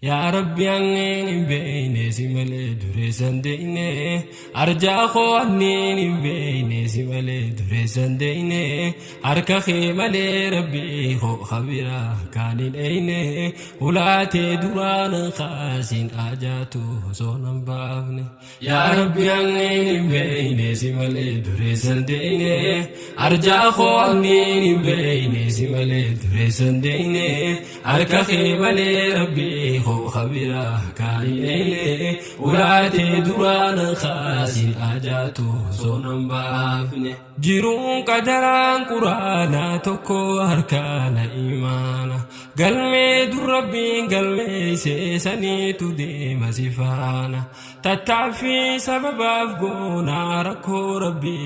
Yaa Rabbi, anneen hin beeyne si malee dureessan deeyne. Arjaa koo, anneen hin beeyne si malee dureessan deeyne. Harka kee malee, Rabbi koo, kabiraa kaan hin eeyne. Ulaatee duraan kaasin ajaatu osoo nan baafne. Yaa Rabbi, anneen hin beeyne si malee dureessan deeyne. Arjaa koo, anneen hin beeyne si malee dureessan deeyne. Harka kee malee, Rabbi koo, kabiraa kaan hin eeyne. Ulaatee duraan kaasin ajaatu osoo nan baafne. Jiruun qadaraan quraanaa tokko harkaana imaana. Galmee dur Rabbiin galmeessee saniitu deema si faana. Tattaaffii sababaaf goonaa rakkoo Rabbii.